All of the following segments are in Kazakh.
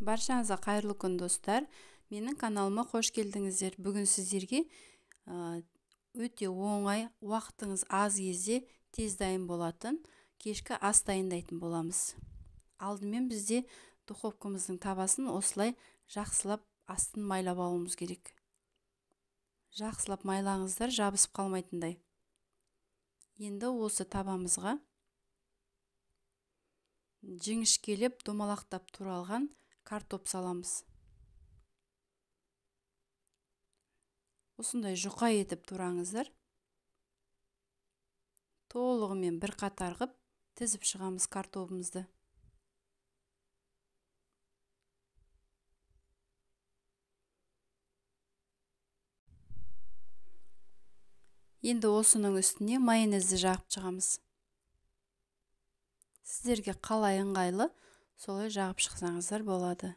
Баршаңызға қайырлы күн, достар. Менің каналыма қош келдіңіздер. Бүгін сіздерге өте оңай, уақытыңыз аз кезде тез дайын болатын кешкі ас дайындайтын боламыз. Алдымен бізде духовкамыздың табасын осылай жақсылап астын майлап алуымыз керек. Жақсылап майлаңыздар, жабысып қалмайтындай. Енді осы табамызға жіңішкелеп домалақтап туралған картоп саламыз. Осындай жұқа етіп тураңыздар. Толығымен бір қатар қып тізіп шығамыз картобымызды. Енді осының үстіне майонезді жағып шығамыз. Сіздерге қалай ыңғайлы, солай жағып шықсаңыздар болады.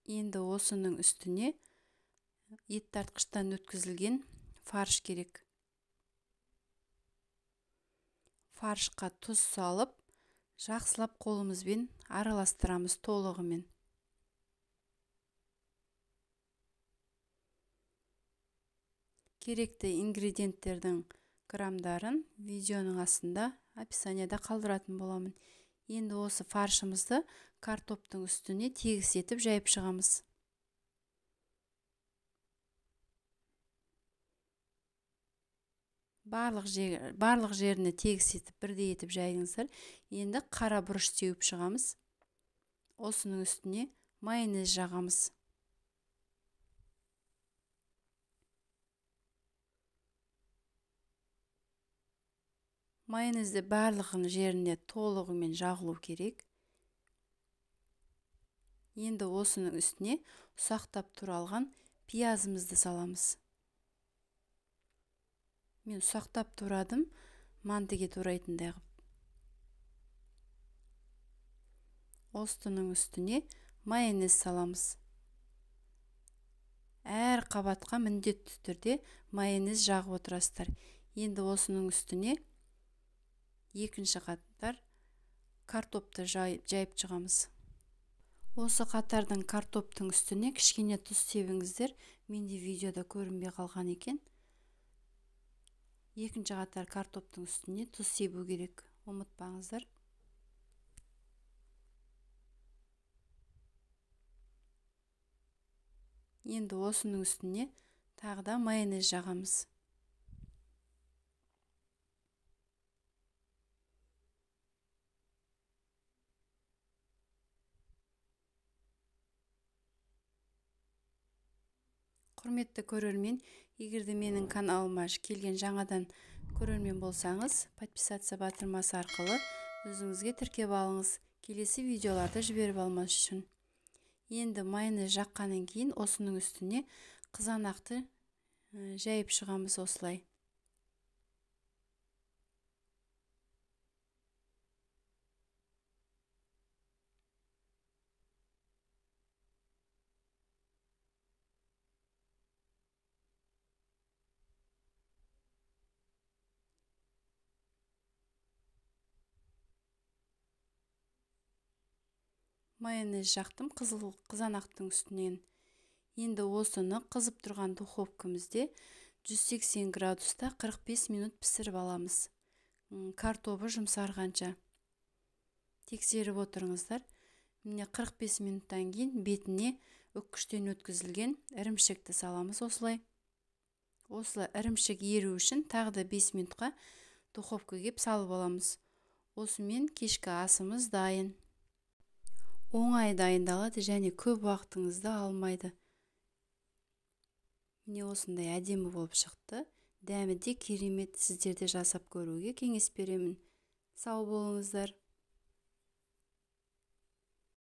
Енді осының үстіне ет тартқыштан өткізілген фарш керек. Фаршқа тұз салып, жақсылап қолымызбен араластырамыз толығымен. Керекті ингредиенттердің грамдарын видеоның астында описанияда қалдыратын боламын. Енді осы фаршымызды картоптың үстіне тегіс етіп жайып шығамыз. Барлық жеріне тегіс етіп, бірдей етіп жайыңыздар. Енді қара бұрыш теуіп шығамыз. Осының үстіне майонез жағамыз. Майонезді барлығын жеріне толығымен жағылу керек. Енді осының үстіне ұсақтап туралған пиязымызды саламыз. Мен ұсақтап турадым, мантыге турайтындай қып. Осының үстіне майонез саламыз. Әр қабатқа міндетті түрде майонез жағып отырасыздар. Енді осының үстіне екінші қатар картопты жайып шығамыз. Осы қатардың картоптың үстіне кішкене тұз себіңіздер. Менде видеода көрінбей қалған екен. Екінші қатар картоптың үстіне тұз себу керек, ұмытпаңыздар. Енді осының үстіне тағы да майонез жағамыз. Құрметті көрермен, егер де менің каналыма келген жаңадан көрермен болсаңыз, подписаться батырмасы арқылы өзіңізге тіркеп алыңыз, келесі видеоларды жіберіп алмас үшін. Енді майонез жаққаннан кейін осының үстіне қызанақты жайып шығамыз осылай. Майонез жақтым қызыл қызанақтың үстінен. Енді осыны қызып тұрған духовкамызде 180 градуста 45 минут пісіріп аламыз. Картобы жұмсарғанша. Тексеріп отырыңыздар. Міне 45 минуттан кейін бетіне үккіштен өткізілген ірімшікті саламыз осылай. Осылай ірімшік еру үшін тағы да 5 минутқа духовкаға салып аламыз. Осымен кешкі асымыз дайын. Оңай дайындалады және көп уақытыңызды алмайды. Міне осындай әдемі болып шықты. Дәмі де керемет. Сіздер де жасап көруге кеңес беремін. Сау болыңыздар.